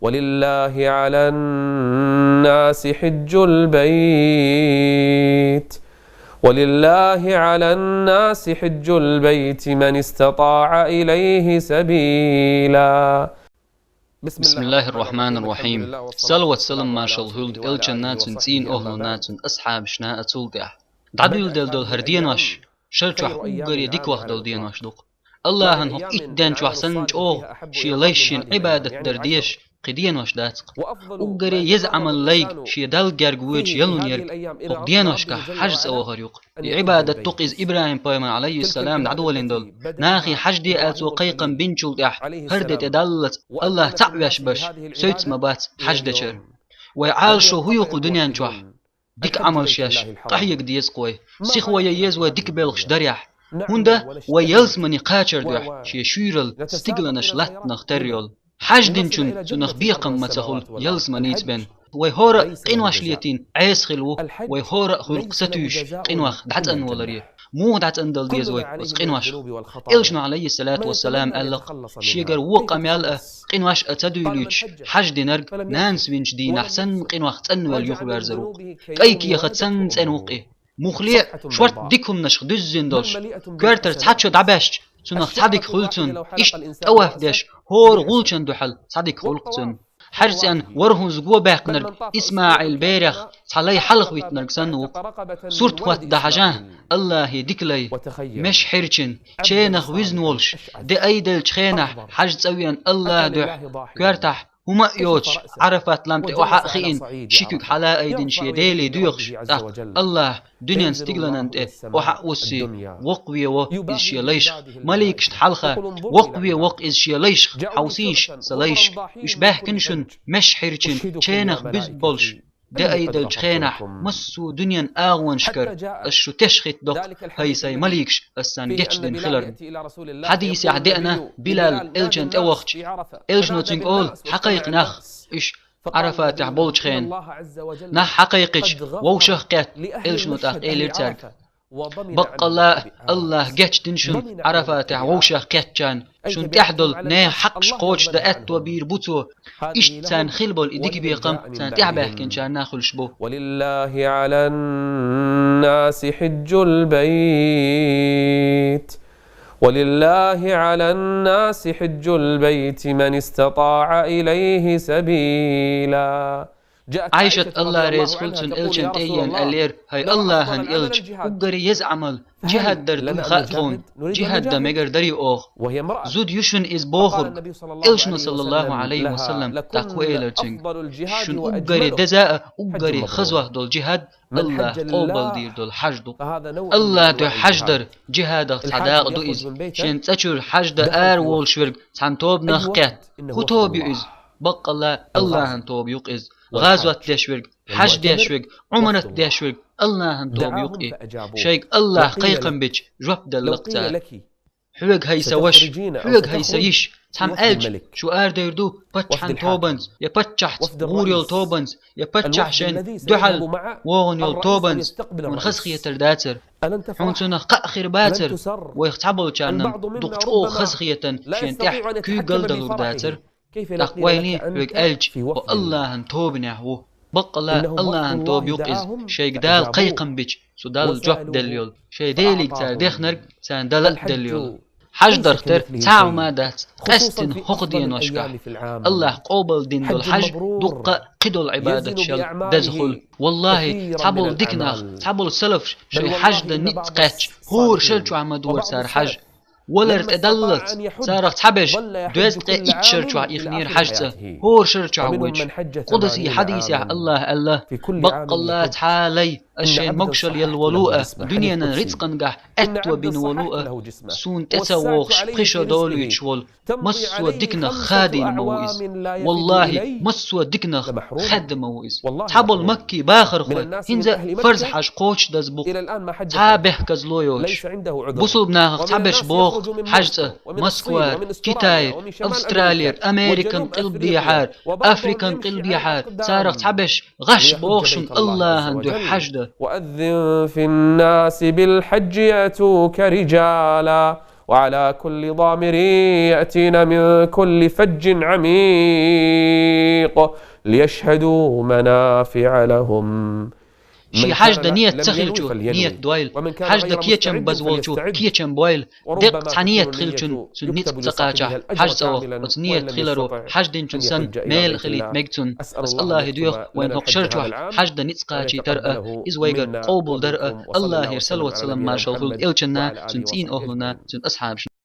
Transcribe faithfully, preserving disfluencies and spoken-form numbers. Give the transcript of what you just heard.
ولله على الناس حج البيت، ولله على الناس حج البيت من استطاع إليه سبيلا. بسم الله الرحمن الرحيم. Салават-салам, маршал хилда Элчан нацун, цӀийна охӀлу нацун, асхьабашна а цул тӀаьхьа. ДӀадуьйладелла долу хӀара денош шар чохь уггаре дика ваха долу денош ду-кх. Аллахьан хӀокху итт ден чохь санна чӀогӀа шен лайшна Ӏибадат дар дезаш кхин денош дац-кх. Уггаре еза Ӏамал лайга шен Далла герга воьдуш ялун ерг хӀокху деношкахь хьаьж цӀа вахар ю-кх. И Ӏибадат ду-кх иза ИбрахӀим-пайхамар, Ӏалайхиссалам, дӀадолийна долу. Нахе хьаьж де аьлла цо кхайкхам бинчул тӀаьхьа, хӀара де тӀе даллалц Аллахь цхьаъ веш берш соьца ма бац хьаьж дечара. Вай Ӏалашо хӀун ю-кх дуьнен чохь? Дика Ӏамалш еш, къахьега деза-кх вай. Сиха вай ян еза вай дика белхаш дарехь. ХӀунда вай ялсамане кхачар дуьхьа шен шуьйралла стигланаш латтанах тера йолу. Хьаьж динчун цунах бекхам ма ца хуьлу ялсаманица бен. Вай хӀора а къинош летийна Ӏеса хилла ву, вай хӀора а хуьлу-кх сатуьйсуш къинойх дӀацӀанваларе. Муха дӀацӀандала деза вай оцу къинойх? Элчано, Ӏалайхиссалату вассалам, аьлла-кх, шегара вон къамел а, къинош а ца дуьйлуьйтуш, хьаьж динарг нанас винчу дийнахь санна къинойх цӀанвелла юхаверзар ву-кх, кӀайн кехат санна цӀена ву-кх и. Муххале а шорта дика хӀуманашха дуьззина долуш, коьртара цхьа чо дӀабаьшча, цунах цхьа дика хуьлу цунна, иштта тӀаваф деш, хӀора гӀулчан дуьхьал цхьа дика хуьлу-кх цунна. Хьаьж цӀенна ворхӀазза го баьккхинарг ИсмаӀил берех цхьа лай хьалха витинарг санна ву-кх. Сурт хӀоттадахь хьажахь, Аллахье дика лай, меш хьирчин, ченах вуьзна волуш, де айделлачу хенахь хьаьж цӀа веана Аллахьан дуьхьа, коьртахь хӀума а йоцуш, Ӏарафат-лам тӀе охьа а хиъна, ши куьг хьала а айдина шен Деле доьхуш, тӀаккха Аллахь дуьненан стигланан тӀе охьа а вуссий, воккхаве во иза шен лайшха, маликашна хьалха, воккхаве во-кх иза шен лайшха, хьовсийша, сан лайшка, уьш баьхкина шуна меш хьирчин, ченах буьзна болуш, де айделлачу хенахь массо а дуьненан агӀонашкара ас шу тешхийтадо-кх, хӀай сайн маликаш, ас царна гечдина хиларна. Хьадисехь деана Билал Элчан тӀе вахча, Элчано цуьнга олу: «Хьакхайкха нах». Уьш Ӏарафатехь болчу хенахь, нах хьакхайкхича, вовшах а кхетта, Элчано тӀаккха элира цаьрга: «Баккъалла а, Аллахь гечдина шуна Ӏарафатехь вовшах кхеттачарна, шуна тӀехь долу нехан хьакъаш кхочушдан аьтто бийр бу Цо». Иштта царна хилла болу и дика бекхам царна тӀаьхьабаьхкинчарна а хуьлуш бу. ولله على الناس حج البيت، ولله على الناس حج البيت من استطاع إليه سبيلا. Ӏайшат, Аллахь реза хуьлда цунна, Элчан тӀе а еана аьллера: «ХӀай Аллахьан Элча, уггаре еза Ӏамал джихӀад дар дуй хаьа тхуна, джихӀад дан мегар дарий оха?» Зуда ю шуна иза бохург. Элчано, саллаллаху Ӏалайхи ва саллам, тӀаккха хӀун элира цуьнга: «Шуна уггаре деза а, уггаре хазох долу джихӀад Аллахь къобалдийр долу хьаьж ду». Аллахьан дуьхьа хьаьж дар джихӀадах цхьа дакъа ду иза. Шен цӀа чуьра хьаьж дан ара волуш верг цхьана тобанах кхетта. ХӀун тоба ю иза? Баккъалла Аллахьан тоба ю-кх иза. ГӀазот деш верг, хьаьж деш верг, Ӏумрат деш верг Аллахьан тоба ю-кх и. Шайга Аллахь кхайкхам бича, жоп делла-кх цара. Хьоьга, хӀай сан ваша, хьоьга, хӀай сан йиша, цхьамма аьлча, шу арадевр ду паччахьан тобанца, я паччахьца гӀур йолу тобанца, я паччахь шайна дуьхьал вогӀун йолу тобанца, хьуна хазахетар дацара. Хьуна цунах кхаъ хир бацара, вайх цхьаболчарна дукха чӀогӀа хазахетан шен тӀехь куьйгалла далур дацара. ТӀаккха вайна хьоьга аьлча, хӀо Аллахьан тобанехь ву. Баккъалла Аллахьан тоба ю-кх иза, шайга Дала кхайкхам бича, цу Далла жоп делла йолу, шайн Делига цара дехнарг царна дала а делла йолу. Хьаьж дарх тера цхьа а хӀума дац, къаьсттина хӀокху деношкахь. Аллахь къобалдина долу хьаьж дуккха а кхидолу Ӏибадаташал деза хуьлу. Валлахьи, цхьаболу дика нах, цхьаболу салафаш шайн хьаьж дан ницкъ кхаьчча, хӀора шар чохь ма дора цара хьаьж. Валар тӀедаллалц, царах цхьаберш доьзткъе итт шар чохь ихнера хьаьж цӀа, хӀора шар чохь воьдуш. Къудси хьадисехь Аллахьа аьлла: «Баккъалла цхьа а лай ас шайна могушалла елла волу а, дуьненан рицкъангахь аьтто бина волу а, суна тӀе ца вогӀуш пхи шо долуьйтуш волу, массо а диканах хадийна ма ву иза. Валлахьи, массо а диканах хаьдда ма ву иза». Цхьаболу Маккий бахархой хӀинца а фарз хьаьж кхочушдаза бу-кх, цхьа а бехказло йоцуш. Бусулба нахах цхьаберш боху хьаьж цӀа Москвара, Китайра, Австралера, Американ къилбехьара, Африкан къилбехьара, царах цхьаберш гӀаш боху шуна Аллахьан дуьхьа хьаьж дан. وأذن في الناس بالحج يأتوك رجالا وعلى كل ضامر يأتين من كل فج عميق. ليشهدوا منافع لهم. Ший хьажда ният ца хилча, ният дойла. Хьажда кечам беза волчо кечам бойла. Декъа цхьа ният хилчун цун ницкъ ца кхачахь, хьаж цӀа ваха. Оцу ният хиларо хьаж динчун санна мела хилийта мега цунна. Ас Аллахье доьху вайна хӀокху шарчохь хьажда ницкъ кхачийтар а, иза вайгара къобалдар а, Аллахьера салават-салам маршалла хуьлда элчанна, цуьнан цӀийнан охӀлунна, цуьнан асхьабашна.